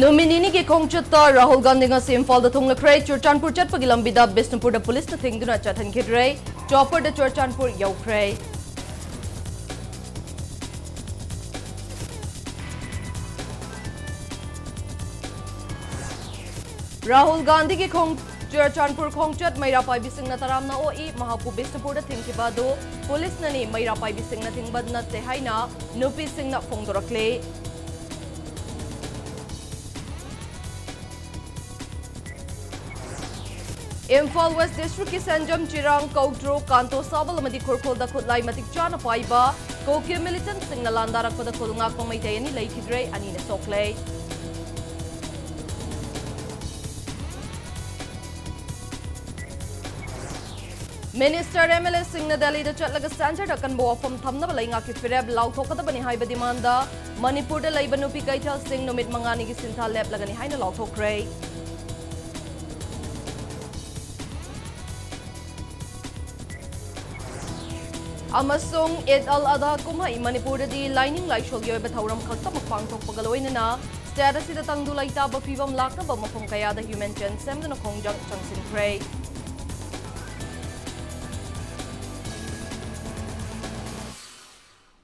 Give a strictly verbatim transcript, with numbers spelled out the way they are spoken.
ꯅꯨꯃꯤꯠ ꯅꯤꯅꯤꯒꯤ ꯈꯣꯡꯆꯠꯇ ꯔꯥꯍꯨꯜ ꯒꯥꯟꯙꯤ ꯉꯁꯤ ꯏꯝꯐꯥꯜꯗ ꯊꯨꯡꯂꯈ꯭ꯔꯦ꯫ ꯆꯨꯔꯆꯥꯟꯄꯨꯔ ꯆꯠꯄꯒꯤ ꯂꯝꯕꯤꯗ ꯕꯤꯁꯅꯨꯄꯨꯔꯗ ꯄꯨꯂꯤꯁꯅ ꯊꯤꯡꯗꯨꯅ ꯆꯠꯍꯟꯈꯤꯗ꯭ꯔꯦ꯫ ꯆꯣꯄꯔꯗ ꯆꯨꯔꯆꯥꯟꯄꯨꯔ ꯌꯧꯈ꯭ꯔꯦ꯫ ꯔꯥꯍꯨꯜ ꯒꯥꯟꯙꯤꯒꯤ ꯈꯣꯡ-, ꯆꯨꯔꯆꯥꯟꯄꯨꯔ ꯈꯣꯡꯆꯠ ꯃꯩꯔꯥ ꯄꯥꯏꯕꯤꯁꯤꯡꯅ ꯇꯔꯥꯝꯅ ꯑꯣꯛꯏ꯫ ꯃꯍꯥꯛꯄꯨ ꯕꯤꯁꯅꯨꯄꯨꯔꯗ ꯊꯤꯡꯈꯤꯕ ꯑꯗꯨ ꯄꯨꯂꯤꯁꯅꯅꯤ, ꯃꯩꯔꯥ ꯄꯥꯏꯕꯤꯁꯤꯡꯅ ꯊꯤꯡꯕ ꯅꯠꯇꯦ ꯍꯥꯏꯅ ꯅꯨꯄꯤꯁꯤꯡꯅ ꯐꯣꯡꯗꯣꯔꯛꯂꯤ꯫ ꯏꯝꯐꯥꯜ ꯋꯦꯁ ꯗꯤꯁꯇ꯭ꯔꯤꯛꯀꯤ ꯁꯦꯟꯖꯝ, ꯆꯤꯔꯥꯡ, ꯀꯧꯗ꯭ꯔꯣꯛ, ꯀꯥꯟꯇꯣ ꯁꯥꯕꯜ ꯑꯃꯗꯤ ꯈꯨꯔꯈꯨꯜꯗ ꯈꯨꯠꯂꯥꯏ ꯃꯇꯤꯛ ꯆꯥꯅ ꯄꯥꯏꯕ ꯀꯨꯀꯤ ꯃꯤꯂꯤꯇꯦꯟꯠꯁꯤꯡꯅ ꯂꯥꯟꯗꯥꯔꯛꯄꯗ ꯈꯨꯜ ꯉꯥꯛꯄ ꯃꯩꯇꯩ ꯑꯅꯤ ꯂꯩꯈꯤꯗ꯭ꯔꯦ, ꯑꯅꯤꯅ ꯁꯣꯛꯂꯦ꯫ ꯃꯤꯅꯤꯁꯇꯔ, ꯑꯦꯝ ꯑꯦꯜ ꯑꯦꯁꯤꯡꯅ ꯗꯦꯜꯂꯤꯗ ꯆꯠꯂꯒ ꯁꯦꯟꯇꯔꯗ ꯑꯀꯟꯕ ꯋꯥꯐꯝ ꯊꯝꯅꯕ ꯂꯩꯉꯥꯛꯀꯤ ꯐꯤꯔꯦꯞ ꯂꯥꯎꯊꯣꯛꯀꯗꯕꯅꯤ ꯍꯥꯏꯕ ꯗꯤꯃꯥꯟꯗ ꯃꯅꯤꯄꯨꯔꯗ ꯂꯩꯕ ꯅꯨꯄꯤ ꯀꯩꯊꯦꯜꯁꯤꯡ ꯅꯨꯃꯤꯠ ꯃꯉꯥꯅꯤꯒꯤ ꯁꯤꯟꯊꯥ ꯂꯦꯞꯂꯒꯅꯤ ꯍꯥꯏꯅ ꯂꯥꯎꯊꯣꯛꯈ꯭ꯔꯦ꯫ ꯑꯃꯁꯨꯡ ꯏꯗ ꯑꯜ ꯑꯙꯥ ꯀꯨꯝꯍꯩ ꯃꯅꯤꯄꯨꯔꯗꯗꯤ ꯂꯥꯏꯅꯤꯡ ꯂꯥꯏꯁꯣꯜꯒꯤ ꯑꯣꯏꯕ ꯊꯧꯔꯝ ꯈꯛꯇꯃꯛ ꯄꯥꯡꯊꯣꯛꯄꯒ ꯂꯣꯏꯅꯅ ꯁ꯭ꯇꯦꯠ ꯑꯁꯤꯗ ꯇꯪꯗꯨ ꯂꯩꯇꯥꯕ ꯐꯤꯕꯝ ꯂꯥꯛꯅꯕ ꯃꯐꯝ ꯀꯌꯥꯗ ꯍ꯭ꯌꯨꯃꯦꯟ ꯆꯦꯟ ꯁꯦꯝꯗꯨꯅ ꯈꯣꯡꯖꯪ ꯆꯪꯁꯤꯟꯈ꯭ꯔꯦ꯫